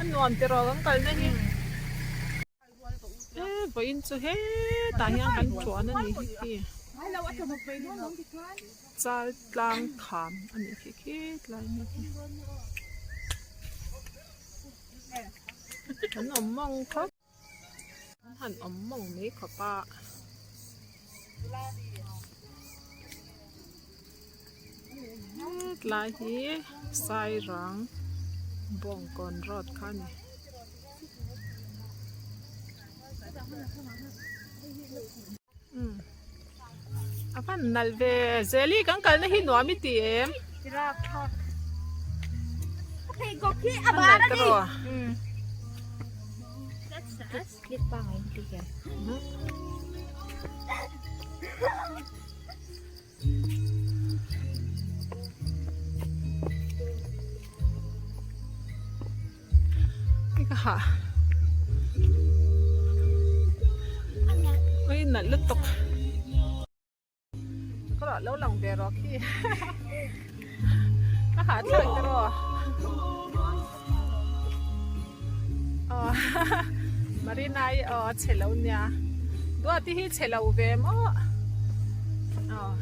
A nuam tiraw kan kalna hi. E vawiin chu hetah hian kan tuan a ni hi khi chal tlang kham a nih khi khi tlai mi hi an awm mawng khawp an han awm mawng mai khawp a. Hetlai hi sairang bawngkawn road kha a ni. A van nalh ve zeli kan kalna hi nuam i ti em? A nalh ta rawh. Ka hah ui nalh lutuk ka lo lang ve rawh khi ka hah thlak te rawh aw Marina i aw a chhe lo nia Duati hi chhe lo ve maw aw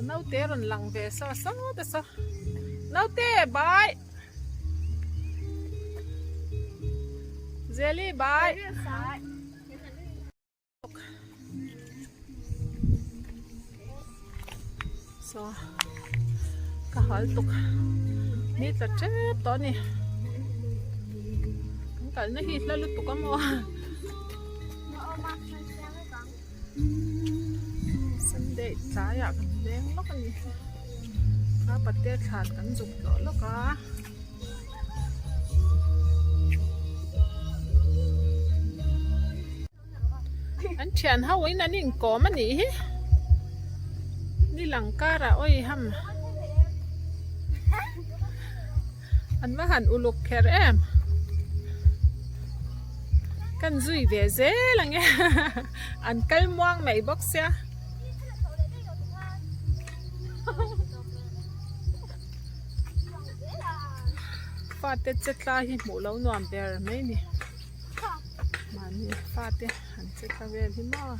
Ka naute rawn lang ve saw saw te saw. Naute bai. Zeli bai. So ka hal tuk. Ni tla tep tawh a ni. Kan kalna hi hla lutuk a maw. Sunday tlaiah kan leng lawk a ni a pate thlan kan zuk tawh lawk a an thian ho in an inkawm a nih hi ni lang karah awi ham An va han uluk kher em. Kan zui ve zel ang e. An kal muang mai bawk sia. Fate che tla hi hmuh lo nuam ber mai ni. Mahni fate han che tla vel hi maw.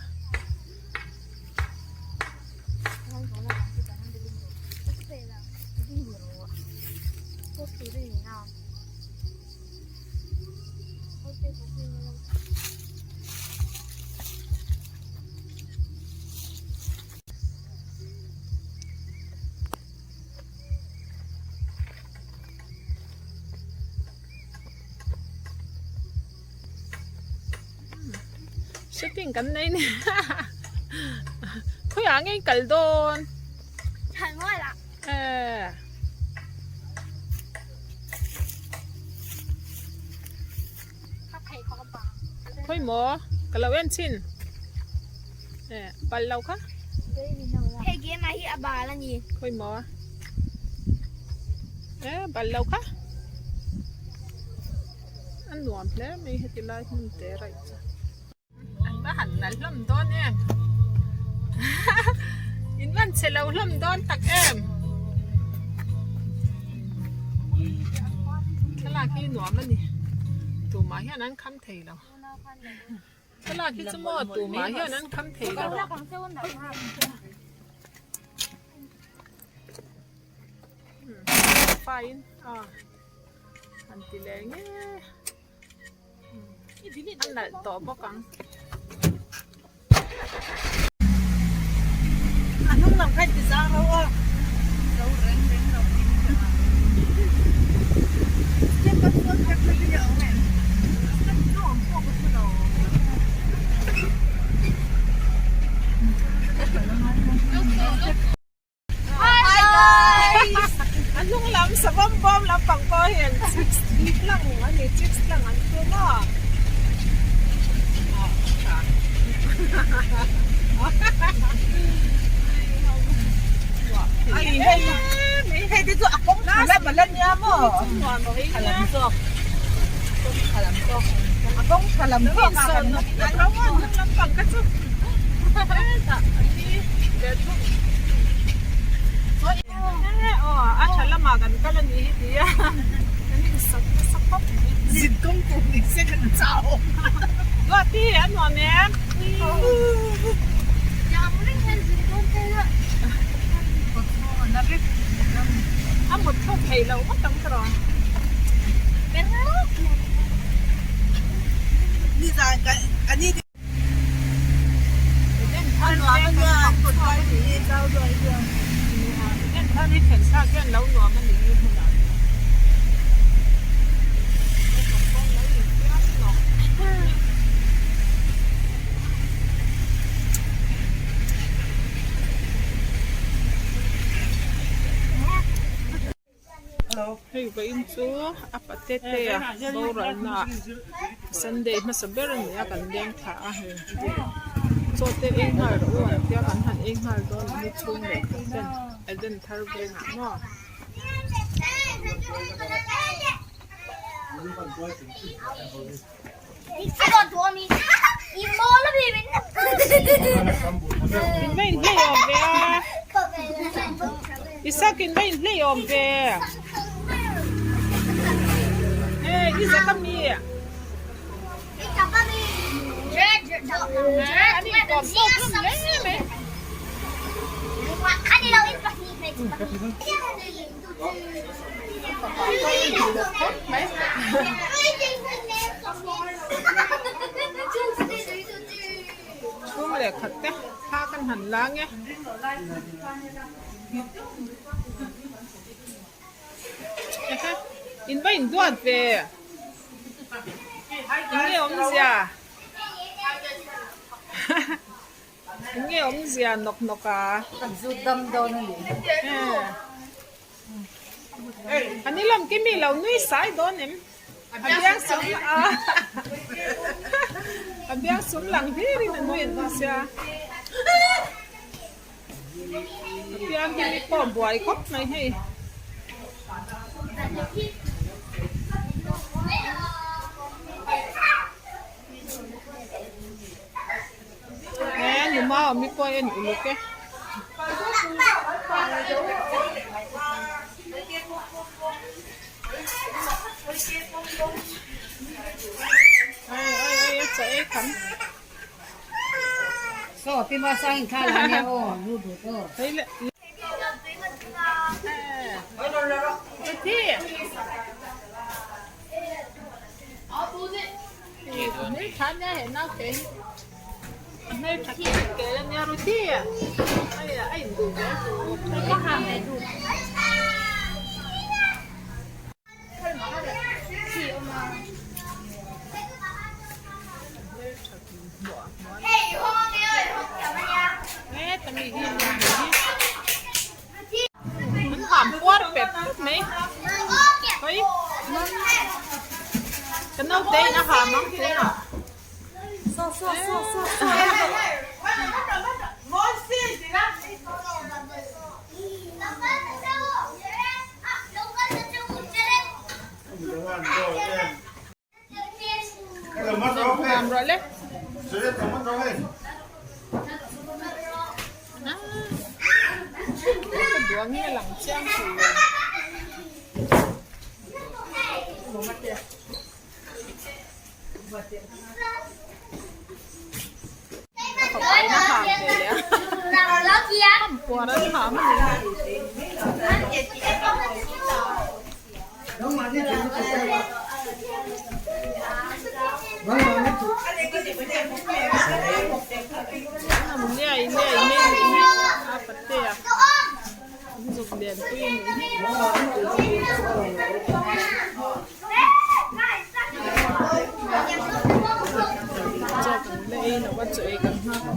Shooting kan nei ni khawiah nge i kal dawn eh khawi maw ka lo en chhin eh pal lo kha hei game ah hi a bal a ni khawi maw eh bal lo kha. A nuam hle mai heti lai hmun te raih chu. An va han nalh hlawm dawn em In van chhe lo hlawm dawn tak em Thlalak hi nuam a ni Tumah hian an kham thei lo Thlalak hi chu maw tumah hian an kham thei lo. Fine a. Han ti leh nge a nalh tawh bawk ang. A hnung lam kha in ti zang ro aw. Zo reng reng lo in ti ang. Step a chuan kha chu hi a awm em? Step chu awm pawh ka hre lo. A hnung lam savawm bawm lampang pawh hian chips tlang a ni chips tlang an tum a. Ai hei hei te chu a kawng tha lam a la nia maw? Tha lam zawk kawng tha lam zawk a kawng tha lam zawk a kan lampang ka chu a tha lamah kan kal a nih hi tia kan insak nasa khawp mai. Zin kawng tur ni se kan chau. Duati a nuam em? A mut thluk theih loh ngawt ang tawh. Nizan kan ani a nuam a nia an kawt kai ni hi zau duai hian. En thar hi thlen thlak hian lo nuam a nih hi hmunah. Hei vawiin chu a pate te a boral na ah Sunday hmasa ber a ni a kan leng thla a hei chaw te ei nghal rawh u an tia kan han ei nghal dawn a ni chhung leh khat ten Eden thar vengah maw. In va inhlei awm ve a Isak in va inhlei awm ve Hey Isak a mi An inkawm tawk hlawm hle mai. Chhung leh khat te thla kan han lang e. In va induat ve. Eng nge awmzia? Eng nge awmzia nawk nawk a? Kan zut dam dawn a ni. A ni lam khi mi lo nui sai dawn em? A biang sum a a biang sum lang hlir in a nui an ti sia. A piang hi mi pawh buai khawp mai hei. He numa awm hi pawh a en uluk e. Ai ai ai a chaw ei kham. Hei le. An ham puar pep pep mai hawi ka naute in a ham ang tunah. Ham rawh le. Ka duang hi a lang chiang si lo. Ka fapa in a ham ve leh a. Ham puar an ham a ni. Liai liai mai a nih hi a patea an zuk lian pui a nih hi. Chaw kan la ei loh a chaw ei kan nghak a.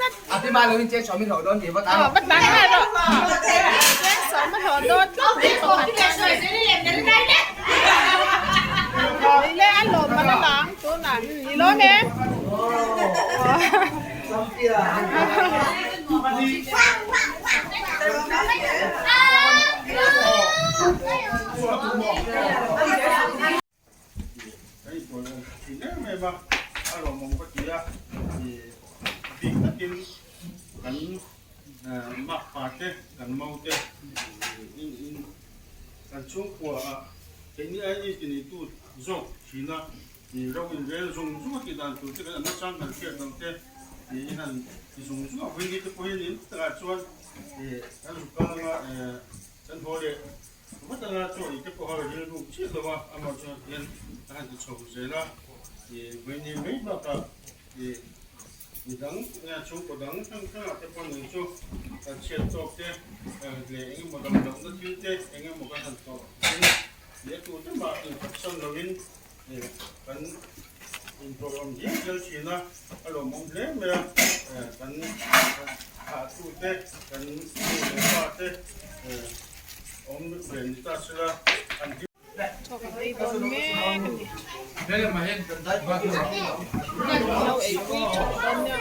tlat. Aw va tlan nghal rawh. Cheng sawm a hlawh dawn tlat tih pakhat kha a ni. Leh a lawm man a lang tunah i lawm em? Kan intuai awm thin em em a, a lawmawm ka ti a, bik takin kan makpa te, kan mau te kan chhungkua ah keini ai i ti neitu zawk thin a, ro inrel zung zung a tih dan tur te kan nachang kan hriat loh te i han ti zung zung a, vawiin te pawhin in takah chuan kan zuk kal anga kan haw leh Vat anga chaw ei te pawha rilru chiah lo a, amah chuan hian a han ti chho zel a, ih vawiin mai bakah ih midang nge chhungkaw dang hrang hrangah te pawh nung chu kan chhiat tawk te leh eng emaw dam lohna thil te eng emaw kan han tawh in leh tu te mah inphatsan loin ih kan inpawlawm dial dial thin a, a lawmawm hle mai a, kan thahtu te kan nu leh pa te. Chaw kan ei dawn mek a ni. Lo ei pui tha dawn nia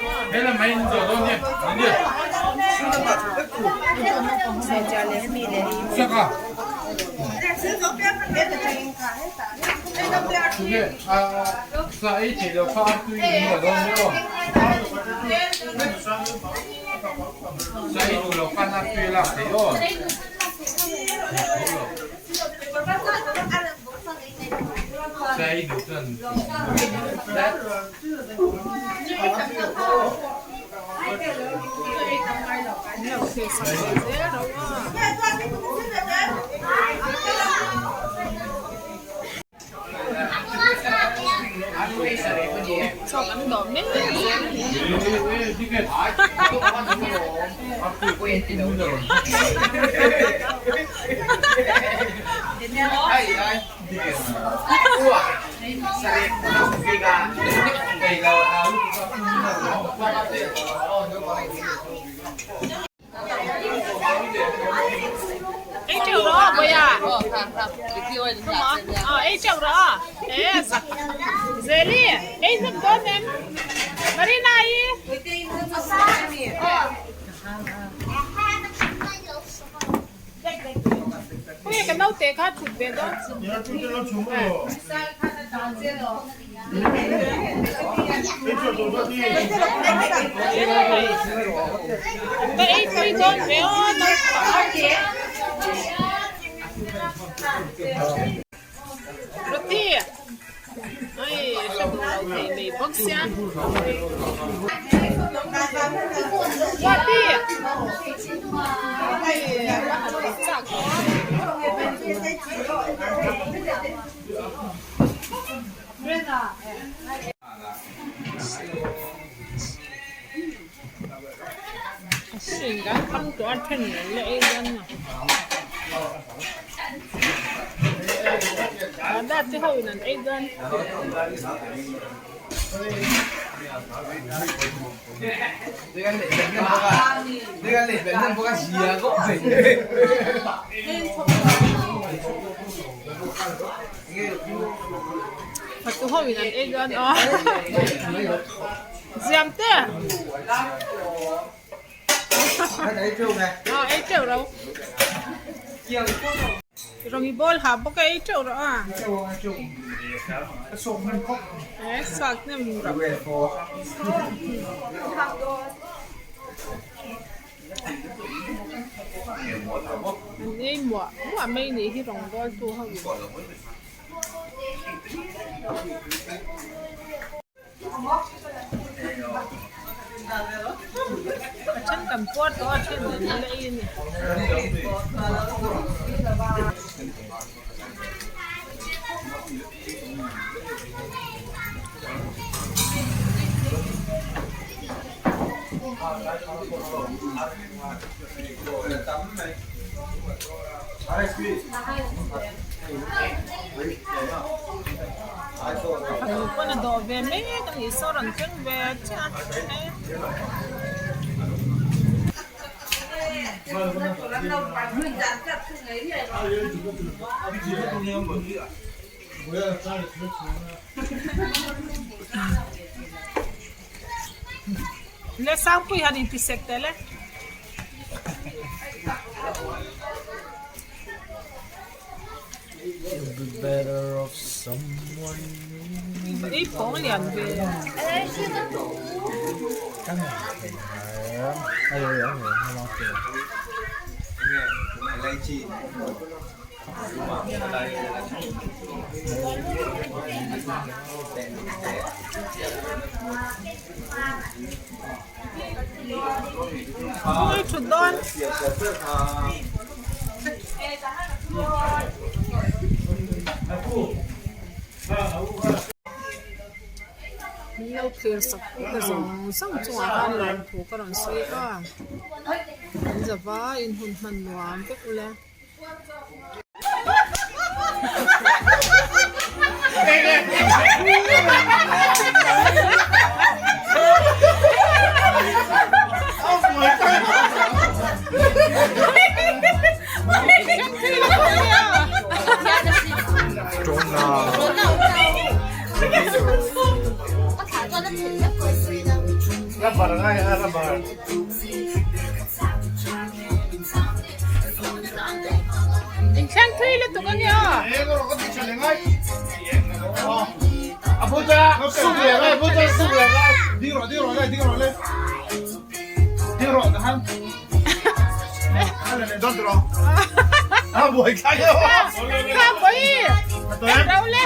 Lo thlir sak ve zel ro a. Chaw kan dawh mek zel a ni. Ei teuh rawh Bawia. Ei teuh rawh. Zeli, ei hnem dawn em? Marina i. Khawnge ka naute kha thut ve dawn. Ka ei tui dawn ve aw naute. Roti ai hre duh lo thei mai bawk sia. Roti ai a han ei chak dawn. Fatu ho in an ei dawn aw ziam te aw ei teuh ro rawng i bawl ha bawk a ei teuh rawh a e suak hnem rawh. An ei muah muah mai nih hi rawngbawl tu ho in. A then kan puar tawh a then an la ei a ni. Fanu pawn a dawh ve mek a nih saw rawn keng ve chiah a. Le Sangpui han inti sek teh le. Ei phawng lian ve. Khawi thut dawn. Min lo thlir sak tu te zawng zawng chungah khan lawmthu ka rawn sawi a an za vaiin hun hman nuam vek ula. Inthleng thui lutuk a nia. Kha pawh rau le.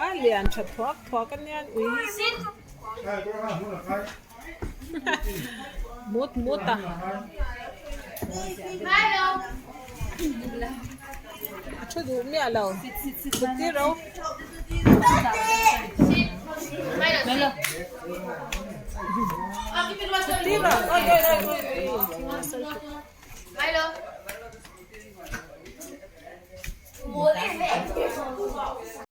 A lian tha thuak thuak a nia ui mut mut a a thu duh miah lo thut tir ro thut tir ro oi oi oi oi.